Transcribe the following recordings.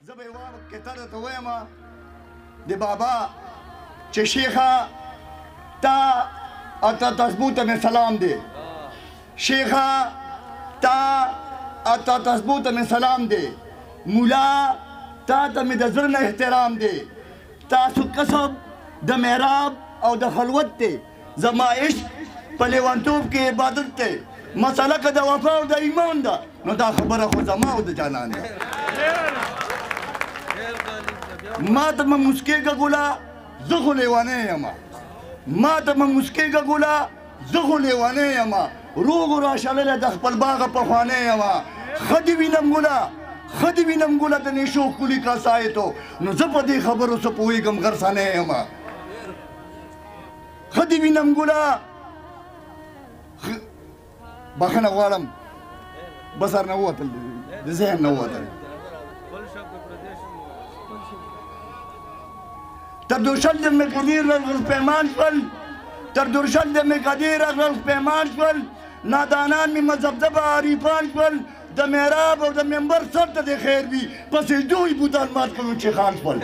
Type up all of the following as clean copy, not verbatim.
زه به یوه قطعه درته وایم د بابا چې شیخه تا او تا تسبو ته مې سلام دی، شیخه تا او تا تسبو ته مې سلام دی، مولا تا ته مې د زړه نه احترام دی، تاسو کسب د محراب او د خلوت دی، زما عشق په لیونتوب کې عبادت دی، مسله که د وفا او د ایمان ده نو دا خبره خو زما او د جانان ده. ما ته مه موسکېږه ګله، زه خو لیونی یم، ما ته مه موسکېږه ګله، زه خو لیونی یم، روغ راشللی د خپل باغه پخوانی یم، ښه دې وینم ګله، ښه دې وینم ګله د نیشو ښکلي کسایتو، نو زه په دې خبرو څه پوهېږم غرڅنی یم، ښه دې وینم ګله. بخښنه غواړم، بسر نه ووتل، د ذهن نه ووتل. تر درشل د مقدیر رغل پیمان شول، تر درشل د مقدیر رغل پیمان شول، نادانان مې مذبذبه عریفان شول، د محراب او د منبر سر ته د خیر وي، په سجدو یې بوتان مات کړو چې خان شول.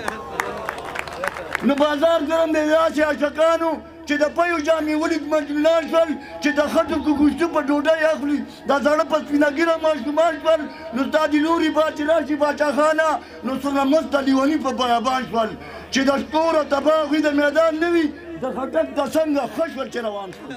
نو بازار ګرم دی داسې عاشقانو چې د پیو جامې ولید مجنونان شول، چې د خټو ګوشتو په ډوډۍ اخلي دا زاړه په سپینه ږیره ماشومان شول، نو ستا د لوري با چې راشي باچا خانه نو څومره مسته لیوني په بیابان شول، چې د ستوره تباه وي د میدان نه وي د خټک د څنګه ښه شول چې روان شول.